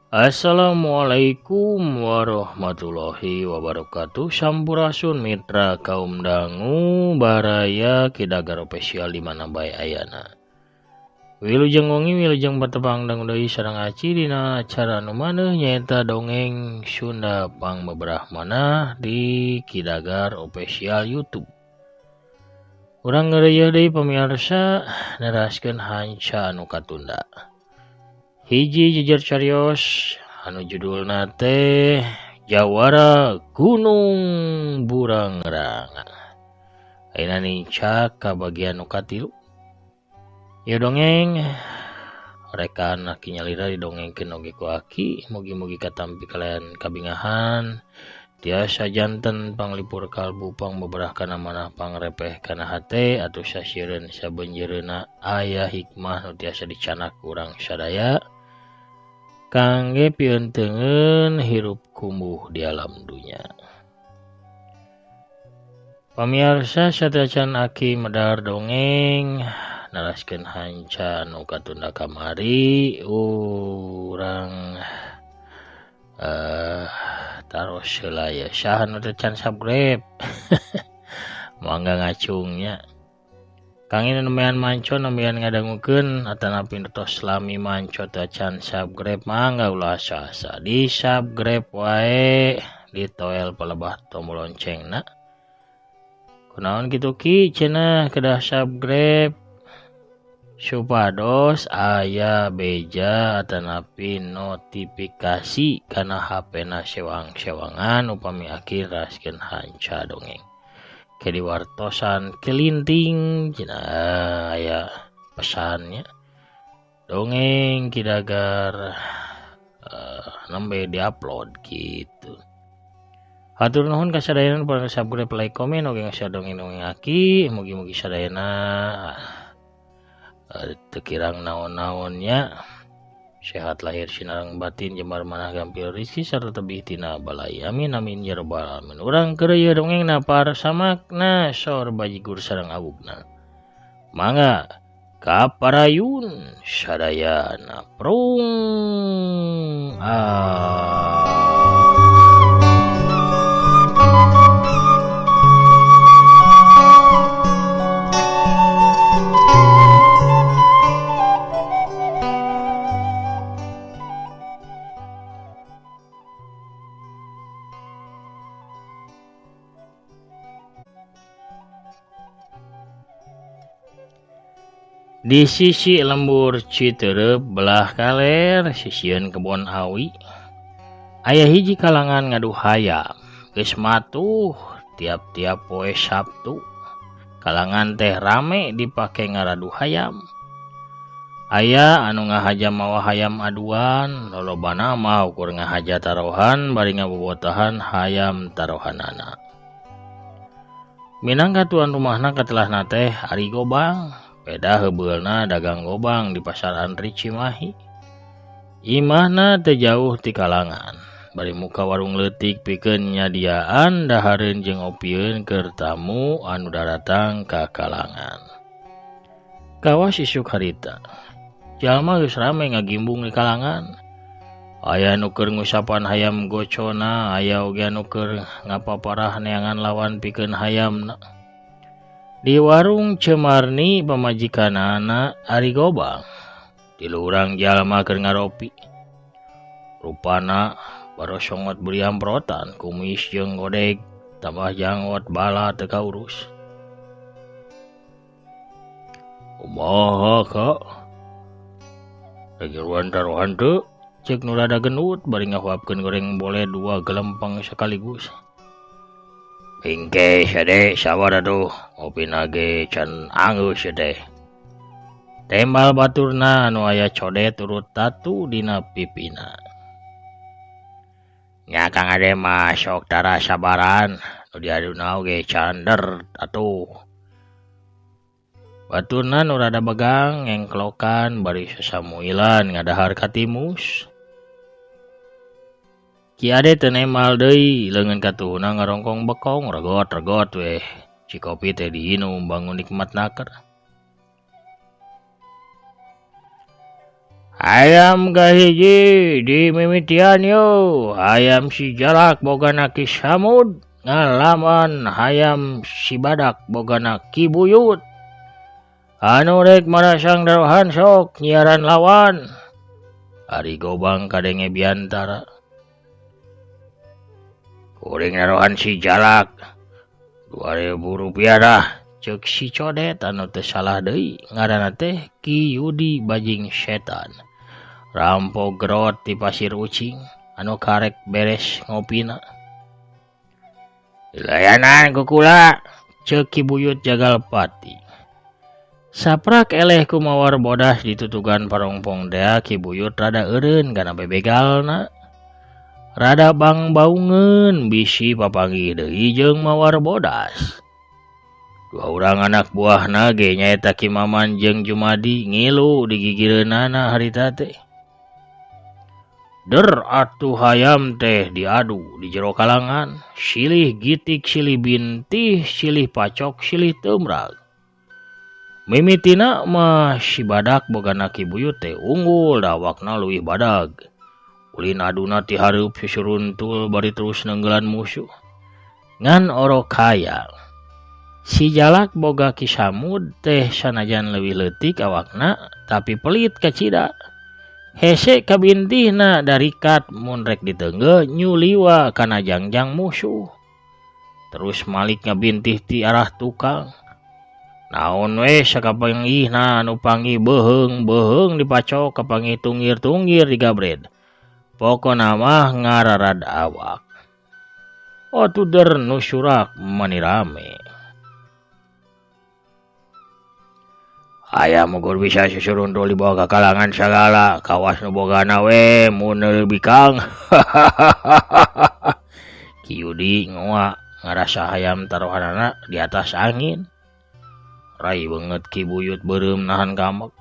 Assalamualaikum warahmatullahi wabarakatuh. Sampurasun mitra kaum dangu baraya Kidagar Official di mana bae ayana. Wilujeng wengi wilujeng patepang dangu deui sareng aci dina acara anu maneuh nyaeta dongeng Sunda pangbeberah manah di Kidagar Official YouTube. Urang ngeureuyeun deui pamirsa neraskeun hanca anu katunda. Hiji jejer carios anu judulna teh Jawara Gunung Burangrang. Ayeuna nincak ka bagian nu katilu. Ieu dongeng rekan aki nyalira didongengkeun oge ku aki, mugi-mugi katampi kalayan kabingahan tiasa janten panglipur kalbu pangbeberah kana manah pangrepeh kana hate atuh sasieureun sabenjeureuna aya hikmah nu tiasa dicanak urang sadaya kangge pieuteungeun hirup kumuh di alam dunya. Pamiarsa sateuacan aki medar dongeng naraskeun hanca nu katunda kamari urang taros heula ye saha nu teu can subscribe mangga ngacungnya. Kang ini nembean manco nembean ngadangukeun atanapi tos lami manco teu can subscribe mangga ulah asa-asa di subscribe wae ditoel palebah tombol loncengna. Kunaon kitu ki cenah kedah subscribe supados aya beja atanapi notifikasi kana HP-na sewang-sewangan upami aki raskeun hanca dongeng. Ke diwartosan kelinting cenah aya pesannya dongeng Kidagar nembe diupload gitu. Hatur nuhun ka sadayana nu subscribe like komen oge nge-share dongeng-dongeng aki, mugi-mugi sadayana teu kirang naon-naonnya sehat lahir sinareng batin jembar manah gampil rezeki sarta tebih tina balai, amin amin ya rabbal alamin. Urang keur ieu dongengna parsamakna sor bajigur sareng awugna, mangga kaparayun sadayana prung ah. Di sisi lembur Citereup belah kaler sisieun kebon awi aya hiji kalangan ngadu hayam geus matuh tiap-tiap poe Sabtu kalangan teh rame dipake ngaradu hayam. Aya anu ngahaja mawa hayam aduan lolobana mah ukur ngahaja tarohan bari ngabobotohan hayam tarohanana. Minangka tuan rumahna katelahna teh Ari Gobang. Beda heubeulna dagang gobang di pasar Antri Cimahi. Imahna teu jauh ti kalangan. Bari muka warung leutik pikeun nyadiaan dahareun jeung opieun keur tamu anu daratang ka kalangan. Kawas isuk harita. Jalma geus rame ngagimbung di kalangan. Aya nu keur ngusapan hayam gocona, aya oge anu keur ngapaparah neangan lawan pikeun hayamna. Di warung Cemarni pamajikanana Ari Gobang tilu urang jalma keur ngaropi. Rupana barosongot beli amprotan kumis jeung godeg tambah janggot bala teu kaurus. Kumaha ka? Lagi tarohan teu? Ceuk nu rada gendut bari ngahuapkeun goreng bole dua gelempeng sekaligus. Bingke sia sabar atuh ngopina ge can anggeus sia teh. Tembal baturna anu aya codet turut tatu dina pipina. Nya Kang Ade mah sok tara sabaran nu diaduna oge cander atuh. Baturna nu rada begang ngengklokan bari sasamuilan ngadahar katimus. Ki Ade teu nemal deui leungeun katuhuna ngarongkong bekong regot-regot weh. Cikopi teh diinum bangun nikmat naker. Hayam kahiji di mimitian yo, hayam si Jalak bogana Ki Samud ngalaman hayam si Badak bogana Ki Buyut. Anu rek marasang darohan sok nyiaran lawan. Ari Gobang kadenge biantara. Kuring narohan si Jalak 2000 rupiah dah. Ceuk si Codet anu teu salah deui ngaranna teh Ki Yudi bajing setan. Rampok gerot di Pasir Ucing anu karek beres ngopina. Dilayanan ku kula ceuk Ki Buyut Jagalpati. Saprak eleh ku mawar bodas ditutugan parongpong dea Ki Buyut rada eureun kana bebegalna. Rada bangbaungeun bisi papanggih deui jeung mawar bodas. Dua urang anak buahna ge nyaeta Ki Maman jeung Jumadi ngilu digigireunana harita teh. Der atuh hayam teh diadu di jero kalangan, silih gitik silih bintih, silih pacok silih teumrag. Mimitina mah si Badak bogana Ki Buyut teh unggul dawakna leuwih badag. Ulin aduna ti hareup susuruntul bari terus nenggelan musuh. Ngan orok hayang. Si Jalak boga Ki Samud teh sanajan leuwih leutik awakna tapi pelit kacida. Hese kabintihna darikat mun rek diteunggeul nyuliwa kana jangjang musuh. Terus malik ngabintih ti arah tukang. Naon we sakapanggihna anu panggih beuheung-beuheung dipacok kapanggih tunggir-tunggir digabred. Pokona mah ngararad awak. Atuh der nu surak mani rame. Hayam ukur bisa susuruntul dibawa ka kalangan sagala, kawas nu bogana we mun bikang. Ki Yudi ngoa ngarasa hayam taruhanana di atas angin. Rai beungeut Ki Buyut beureum nahan kamek.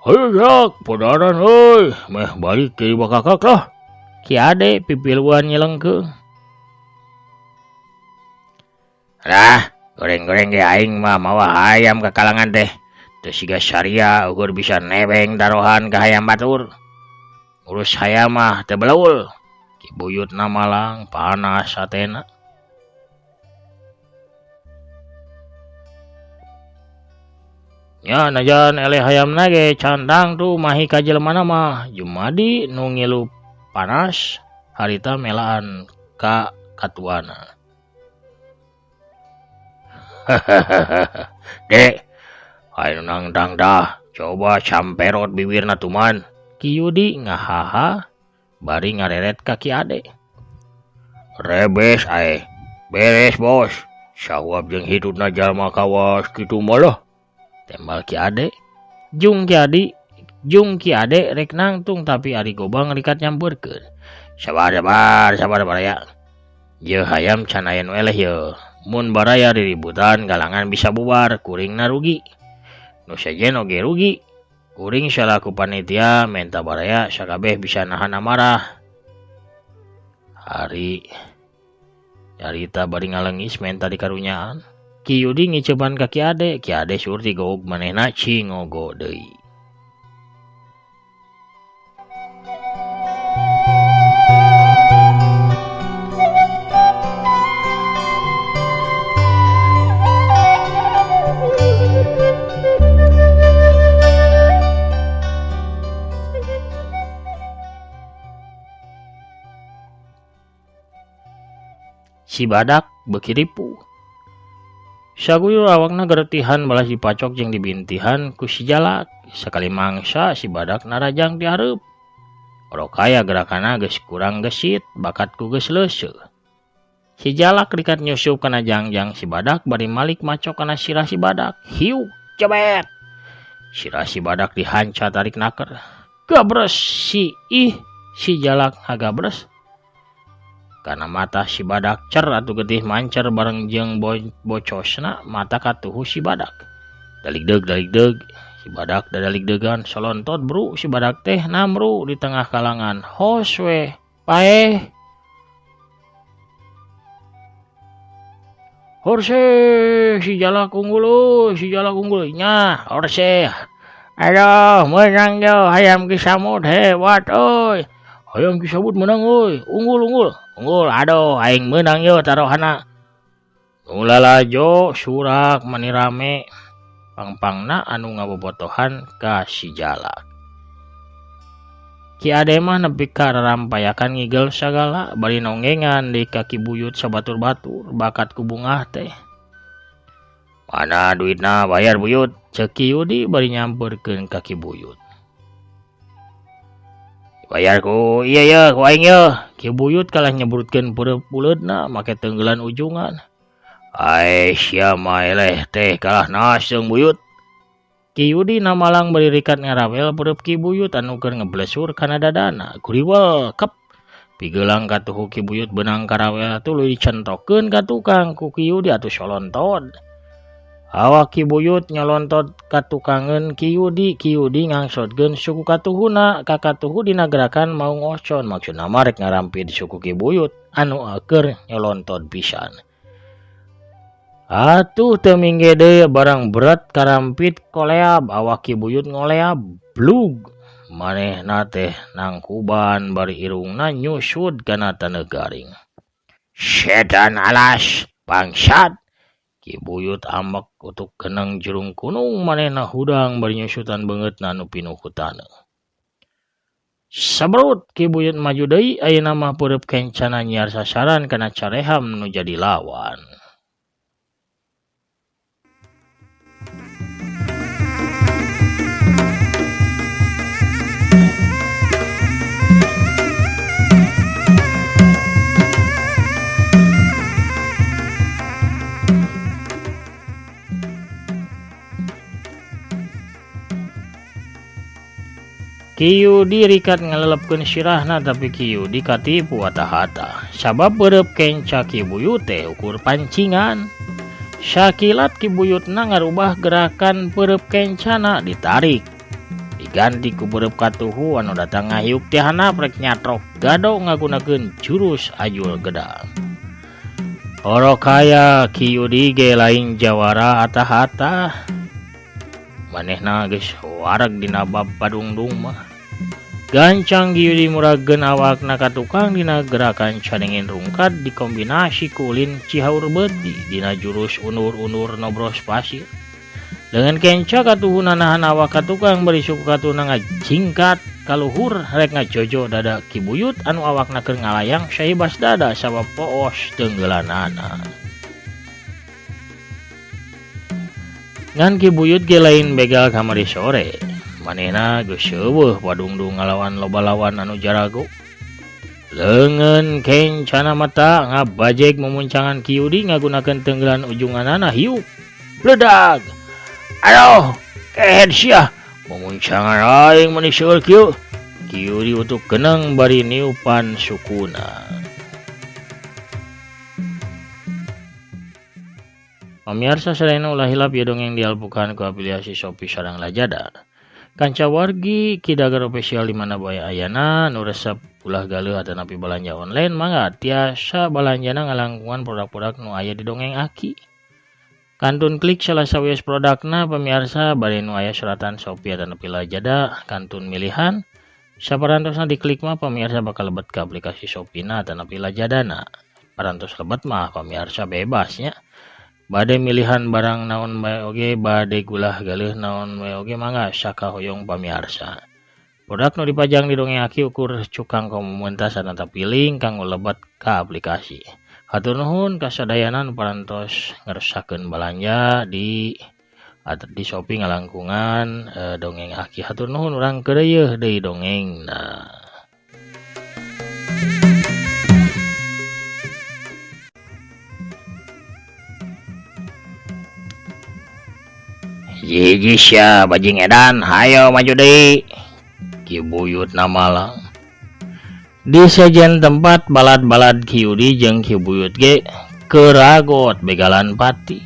Hayu Jak, podaran euy, meh balik ke bakakak lah. Ki Ade pipiluan nyelengkeung. Lah, goreng-goreng ge aing mah mawa hayam ka kalangan teh. Teu siga saria ukur bisa nebeng taruhan ka hayam batur. Urus hayam mah teu beleul. Ki Buyutna malang panas hatena. Nya najan eleh hayamna ge candang tuh mahi ka jelemana mah. Jumadi nu ngilu panas harita melaan ka katuana. Dek, ayo nangtang dah, coba camperot bibirna tuman. Ki Yudi ngahaha bari ngareret ka Ki Ade. Rebes ae, beres bos. Sawab jeung hitutna jalma kawas kitu malah. Tembal Ki Ade. Jung Ki Ade rek nangtung tapi ari Gobang rikat nyampeurkeun. Sabar sabar sabar baraya. Ye hayam can aya nu eleh ye. Mun baraya diributan galangan bisa bubar, kuringna rugi. Nu sejen oge rugi. Kuring salaku panitia menta baraya sakabeh bisa nahan amarah. Hari carita bari ngalengis menta dikarunyaan. Ki Yudi ngiceupan ka Ki Ade, Ki Ade surti goog manehna cingogo deui. Si Badak beuki ripuh. Saguyur awakna geretihan balas dipacok jeung dibintihan ku si Jalak. Sakali mangsa si Badak narajang di hareup. Orok aya gerakanna geus kurang gesit, bakat ku geus leuseuh. Si Jalak rikat nyusup kana jangjang si Badak bari malik macok kana sirah si Badak. Hiu, cebet. Sirah si Badak dihanca tarik naker. Gabres si ih, si Jalak ngagabres. Kana mata si Badak cer atuh getih mancer bareng jeung bocosna mata katuhu si Badak. Daligdeug daligdeug si Badak dadaligdeugan solontot bru si Badak teh namru di tengah kalangan. Hos we paeh. Horse si Jalak unggul, si Jalak unggul nya horse. Aduh, menang yo hayam Ki Samud hebat euy. Hayam Ki Samud menang euy. Unggul unggul. Unggul aduh aing menang yo taruhana. Nu lalajo surak mani rame. Pangpangna anu ngabobotohan ka si Jalak. Ki Ade mah nepi ka rarampayakan ngigel sagala bari nonggengan di kaki buyut sabatur-batur bakat ku bungah teh. Mana duitna bayar buyut, cek Ki Yudi bari nyamperkeun ka Ki Buyut. Bayar ku ieu ye ku aing ye. Ki Buyut kalah nyebrutkeun peureub buleudna make teunggelan ujungan. Ae sia mah eleh teh kalah naseung buyut. Ki Yudi namalang bari rikat ngarawel peureub Ki Buyut anu keur ngeblesur kana dadana. Guriwel kep. Pigelang katuhu Ki Buyut beunang karawel tuluy dicentokeun ka tukang ku Ki Yudi atuh solontod. Awak Ki Buyut nyolontot katukangeun Ki Yudi, Ki Yudi ngangsotkeun suku katuhuna ka katuhu dina gerakan maung ocon maksudna mah rek ngarampid suku Ki Buyut anu keur nyolontod pisan. Atuh teu mingge deui barang berat karampit koleab awak Ki Buyut ngoleab blug manehna teh nangkuban bari irungna nyusud kana taneuh garing. Setan alas bangsat. Ki Buyut ambek utuk geneng jurung kunung manehna hudang bari nyusutan beungeutna nu pinuh ku taneuh. Sabrut Ki Buyut maju deui ayeuna mah peureub kencana nyiar sasaran kana careham nu jadi lawan. Ki Yudi rikat ngalelepkeun sirahna tapi Ki Yudi katipu atah-atah. Sabab peureub kenca Ki Buyut teh ukur pancingan. Sakilat Ki Buyutna ngarubah gerakan peureub kencana ditarik. Diganti ku peureub katuhu anu datang ngahiuk ti handap rek nyatrok gado ngagunakeun jurus ajul gedang. Orokaya Ki Yudi ge lain jawara atah-atah. Manehna geus wareg dina bab padungdung mah. Gancang Ki Yudi muragkeun awakna ka tukang dina gerakan caningin rungkad dikombinasi ku ulin Cihaur Beuti dina jurus undur-undur nobros pasir. Dengan kenca katuhuna nahan awak ka tukang bari suku katuhuna ngajingkat kaluhur rek ngajojo dada Ki Buyut anu awakna keur ngalayang sahibas dada sabab poos teunggelanana. Ngan Ki Buyut ge lain begal kamari sore. Manehna geus seueuh padungdung ngalawan loba lawan anu jarago. Leungeun kencana mata ngabajeg mumuncangan Ki Yudi ngagunakeun teunggelan ujunganana hiuk. Bledag. Aduh, kehed sia. Mumuncangan aing meni seueur kieu. Ki Yudi utuk geneng bari niupan sukuna. Pamiarsa sadayana ulah hilap ieu dongeng dialbukan ku afiliasi Shopee sareng Lazada. Kanca wargi Ki Dagar Official di mana bae ayana nu resep ulah galeuh atanapi balanja online mangga tiasa balanjana ngalangkungan produk-produk nu aya di dongeng Aki. Kantun klik salah sawios produkna pamiarsa bari nu aya suratan Shopee atanapi Lazada kantun milihan saparantosna diklik mah pamiarsa bakal lebet ka aplikasi Shopee-na atanapi Lazadana. Parantos lebet mah pamiarsa bebas nya. Bade milihan barang naon bae oge bade gulah galeuh naon bae oge mangga sakahoyong pamiarsa. Produk nu dipajang di dongeng Aki ukur cukang komunitas atanapi link kanggo lebet ka aplikasi. Hatur nuhun kasadayana nu parantos ngeresakeun balanja di Shopee ngalangkungan dongeng Aki. Hatur nuhun urang keureuyeeh deui dongengna. Hiji sia bajing edan, hayo maju deui. Ki Buyut namalang. Di sejen tempat balad-balad Ki Yudi jeung Ki Buyut ge keragot begalan pati.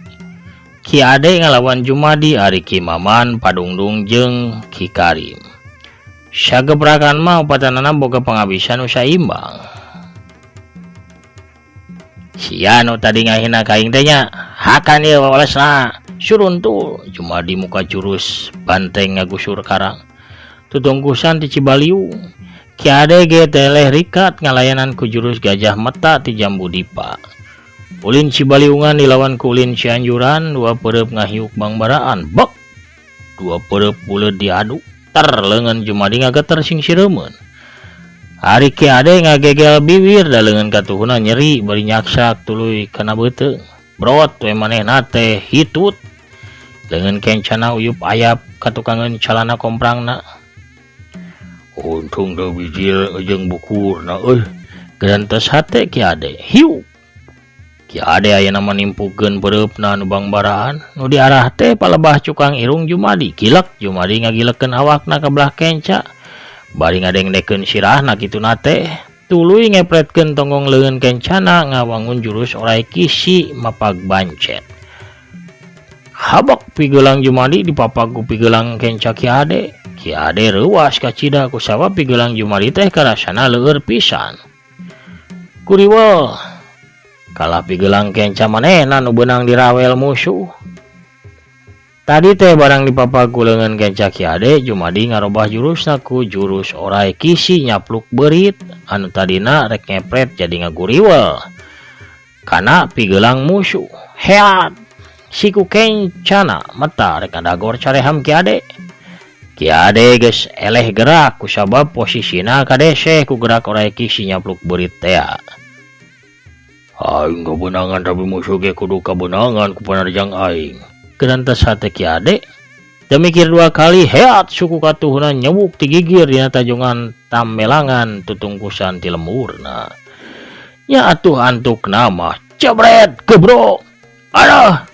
Ki Ade ngalawan Jumadi ari Ki Maman padungdung jeung Ki Karim. Sagebrakan mah upatanana boga pangabisan nu saimbang. Sia nu tadi ngahina ka aing teh nya, hakan ieu wawalesna. Suruntul Jumadi muka jurus banteng ngagusur karang. Tutungkusan ti Cibaliung. Ki Ade ge teleh rikat ngalayanan ku jurus gajah meta ti Jambu Dipa. Ulin Cibaliungan dilawan ku ulin Cianjuran, dua perep ngahiuk bangbaraan. Bek. Dua perep buleud diadu. Ter leungeun Jumadi ngageter sing sireumeun. Ari Ki Ade ngagegel bibir da leungeun katuhuna nyeri bari nyaksak tuluy kana beuteung. Brot we manehna teh hitut. Leungeun kencana uyup ayap katukangeun calana komprangna. Untung teu bijil jeung bukurna euy. Gerentes hate Ki Ade. Hiu. Ki Ade ayeuna mah nimpukeun peureupna nu bangbaraan, nu diarah teh palebah cukang irung Jumadi. Gilek Jumadi ngagilekeun awakna ka belah kenca. Bari ngadengdekeun sirahna kituna teh, tuluy ngepretkeun tonggong leungeun kencana ngawangun jurus orai kisi mapag bancet. Habak pigelang Jumadi dipapag ku pigelang kenca Ki Ade. Ki Ade reuas kacida kusabab pigelang Jumadi teh karasana leueur pisan. Kuriwel kalah pigelang kenca manehna nu beunang dirawel musuh. Tadi teh barang dipapag ku leungeun kenca Ki Ade, Jumadi ngarobah jurusna ku jurus orai kisi nyapluk beurit anu tadina rek ngepret jadi ngaguriwel kana pigelang musuh. Heat siku kencana meta rek ngadagor careham Ki Ade. Ki Ade geus eleh gerak kusabab posisina kadeseh ku gerak orai kisi nyapluk beurit tea. Aing kabeunangan tapi musuh ge kudu kabeunangan ku panarjang aing. Gerantes hate Ki Ade. Teu mikir dua kali heat suku katuhuna nyewuk ti gigir dina tajongan tamelangan tutungkusan ti lemurna. Nya atuh antukna mah jebret gebro. Aduh.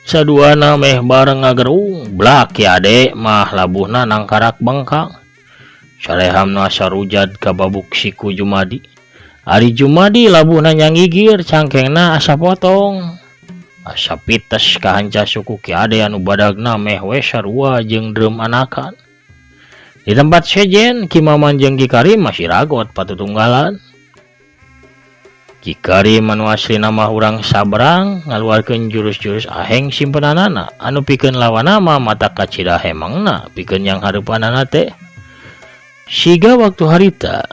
Saduana meh bareng ngagerung blak Ki Ade mah labuhna nangkarak bengkang. Sarehamna sarujad kababuk siku Jumadi. Ari Jumadi labuhna nyangigir cangkengna asa potong. Asa pites kahanca suku Ki Ade anu badagna meh we sarua jeung drum anakan. Di tempat sejen Ki Maman jeung Ki Karim masih ragot patutunggalan. Ki Karim anu aslina mah urang sabrang ngaluarkeun jurus-jurus aheng simpenanana anu pikeun lawanna mah mata kacida hemangna pikeun yang hareupanana teh. Siga waktu harita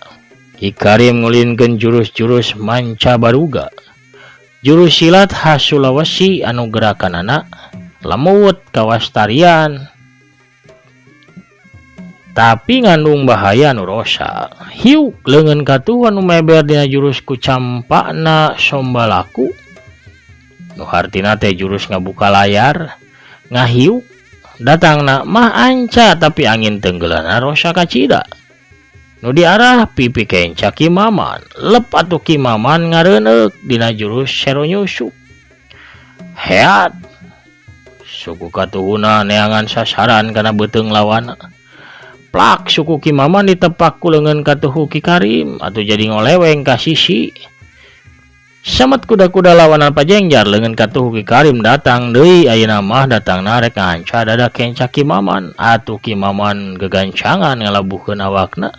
Ki Karim ngulinkeun jurus-jurus manca baruga. Jurus silat khas Sulawesi anu gerakanana lemut kawas tarian tapi ngandung bahaya anu rosa. Hiuk leungeun katuh anu meber dina jurus ku campakna sombalaku nu hartina teh jurus ngabuka layar ngahiuk datangna mah anca tapi angin tenggeulana rosa kacida. Nu diarah pipi kenca Ki Maman lep atuh Ki Maman ngareuneuh dina jurus sero nyusuk. Heat suku katuhuna neangan sasaran kana beuteung lawana. Plak suku Ki Maman ditepak ku leungeun katuhu Ki Karim atuh jadi ngoleweng ka sisi. Samet kuda-kuda lawanan pajengjar leungeun katuhu Ki Karim datang deui ayeuna mah datangna rek nganca dada kenca Ki Maman atuh Ki Maman gegancangan ngalabuhkeun awakna.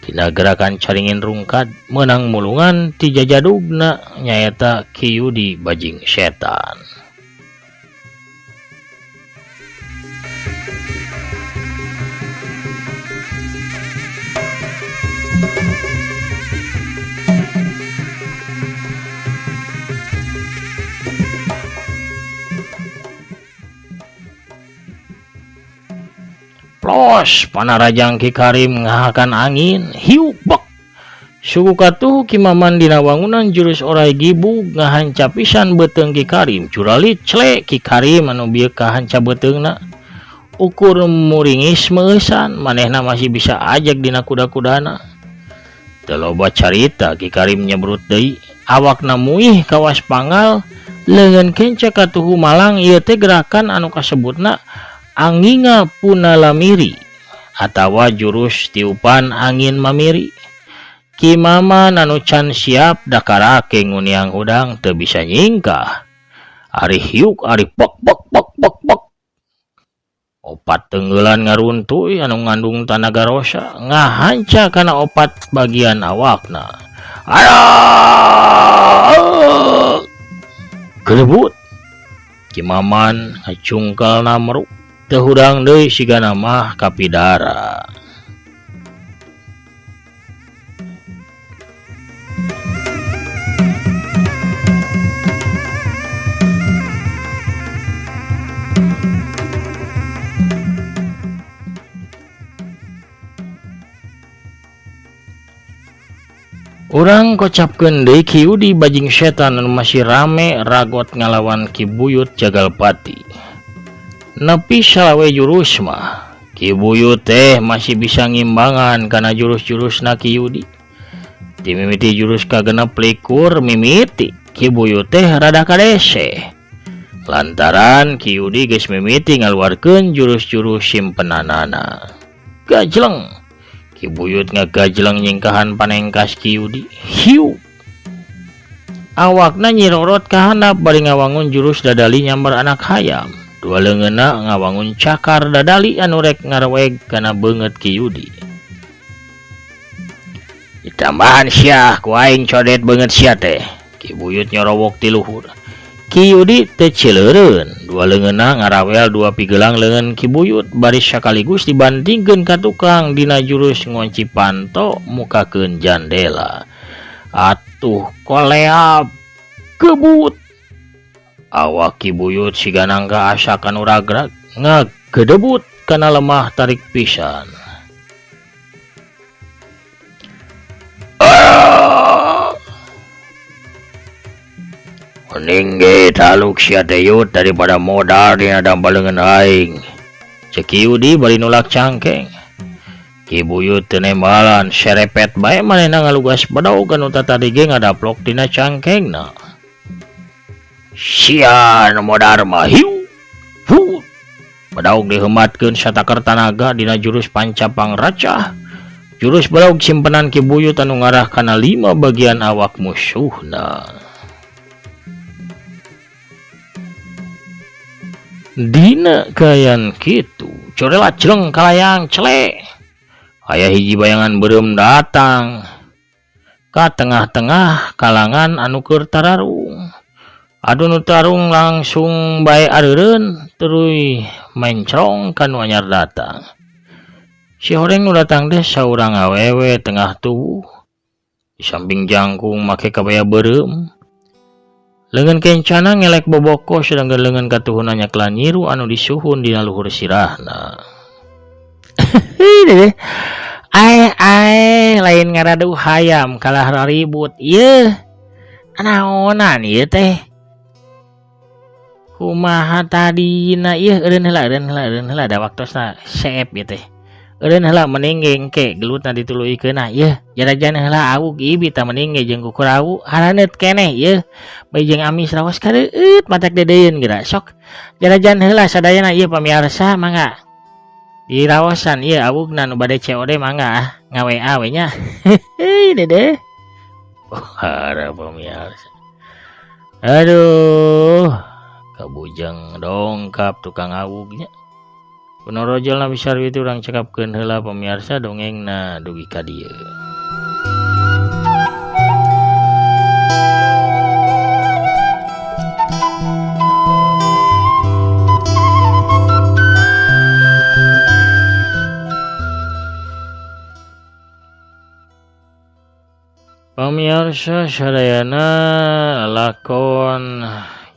Dina gerakan caringin rungkad meunang mulungan ti jajadugna nyaeta Ki Yudi bajing setan. Plos panarajang Ki Karim ngahakan angin hiuk bek. Suku katuh Ki Maman dina wangunan jurus orai gibug ngahanca pisan beuteung Ki Karim. Curalit clek Ki Karim anu bieu kahanca beuteungna. Ukur muringis meueusan manehna masih bisa ajeg dina kuda-kudana. Teu loba carita Ki Karim nyebrut deui. Awakna muih kawas pangal leungeun kenca katuhu malang ieu teh gerakan anu kasebutna anginga punalamiri atawa jurus tiupan angin mamiri. Ki Maman anu can siap dakarake nguniang hudang teu bisa nyingkah. Ari hiuk ari pok pok pok pok pok. Opat tenggelan ngaruntuy anu ngandung tanaga rosa ngahanca kana opat bagian awakna. Aduh! Gerebut. Ki Maman ngacungkel namruk teu hudang deui sigana mah kapidara. Urang kocapkeun deui Ki Yudi bajing setan anu masih rame ragot ngalawan Ki Buyut Jagalpati. Nepi salawe jurus mah Ki Buyut teh masih bisa ngimbangan kana jurus-jurusna Ki Yudi. Ti mimiti jurus kagenep likur mimiti Ki Buyut teh rada kadese. Lantaran Ki Yudi geus mimiti ngaluarkeun jurus-jurus simpenanana. Gajleng Ki Buyut ngagajleng nyingkahan panengkas Ki Yudi. Hiu. Awakna nyirorot ka handap bari ngawangun jurus dadali nyamber anak hayam. Dua leungeunna ngawangun cakar dadali anu rek ngarweg kana beungeut Ki Yudi. Ditambahan sia ku aing codet beungeut sia teh. Ki Buyut nyorowok ti luhur. Ki Yudi teu cileureun, dua leungeunna ngarawel dua pigelang leungeun Ki Buyut bari sakaligus dibantingkeun ka tukang dina jurus ngonci panto mukakeun jandela. Atuh koleap kebut. Awak Ki Buyut siga nangka asa kanu ragrag ngagedebut kana lemah tarik pisan. Mending ge taluk sia teh yut daripada modal dina dampal leungeun aing. Ceuk Ki Yudi bari nulak cangkeng. Ki Buyut teu nembalan serepet bae manehna ngalugas bedog anu tatadi ge ngadaplok dina cangkengna. Sia nu modar mah hiu. Hu. Bedog diheumatkeun sataker tanaga dina jurus pancapang racah. Jurus bedog simpenan Ki Buyut anu ngarah kana 5 bagian awak musuhna. Dina kayan kitu corela jleng kalayang cele. Aya hiji bayangan beureum datang ka tengah-tengah kalangan anu keur tararung. Adu nu tarung langsung bae areureun tuluy mencrong ka nu anyar datang. Si horeng nu datang teh saurang awewe tengah tubuh. Di samping jangkung make kabaya beureum. Leungeun kencana ngelek boboko sedangkan leungeun katuhuna nyaklan nyiru anu disuhun dina luhur sirahna. Ae ae lain ngaradu hayam kalah raribut ieu. Naonan ieu teh? Kumaha tadina ieu eureun heula da waktosna seep ieu teh. Eureun heula mending ge engke gelutna dituluykeun ah ieu. Jarajan heula awug ieu tah mending ge jeung kukurawu haraneut keneh ieu. Bae jeung amis raos kareueut matak dedeun geura sok. Jarajan heula sadayana ieu pamiarsa mangga. Diraosan ieu awugna nu bade COD mangga ah nga-WA we nya. Heuy dede. Para pamiarsa. Aduh, kabujeng dongkap tukang awugnya. Kunorojol Nabi Sarwi itu urang cekapkeun heula pamiarsa dongengna dugi ka dieu. Pamiarsa sadayana lakon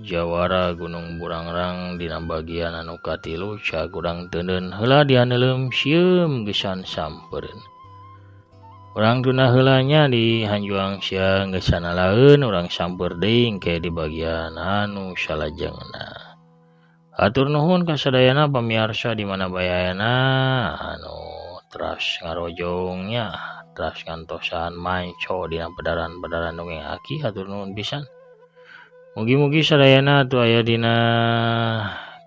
Jawara Gunung Burangrang dina bagian anu katilu cag urang teuneun heula dianeuleum sieum geusan sampereun. Urang tuna heula nya di hanjuang siang geus laeun urang samper deui engke di bagian anu salajengna. Hatur nuhun ka sadayana pamiarsa di mana bae ayana anu teras ngarojong nya teras ngantosan manco dina pedaran-pedaran dongeng aki hatur nuhun pisan. Mugi-mugi sadayana atuh aya dina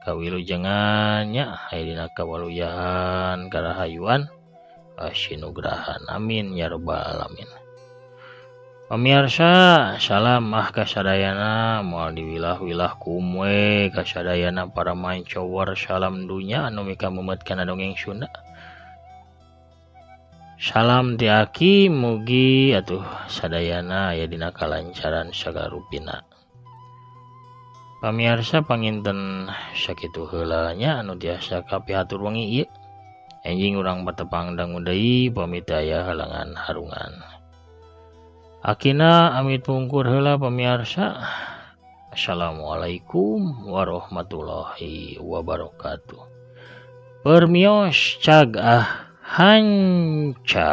kawilujengan nya aya dina kawaluyan karahayuan sinugrahan amin ya rabbal alamin. Pamiarsa salam ah kasadayana moal diwilah-wilah kumwe kasadayana para mancower salam dunya anu mika memet kana dongeng Sunda. Salam ti aki mugi atuh sadayana aya dina kalancaran sagala rupina. Pamiarsa panginten sakitu heula nya anu tiasa kapihatur wengi ieu. Enjing urang patepang dangu deui pamit aya halangan harungan. Akina amit pungkur heula pamiarsa. Assalamualaikum warahmatullahi wabarakatuh. Permios cag ah hanca.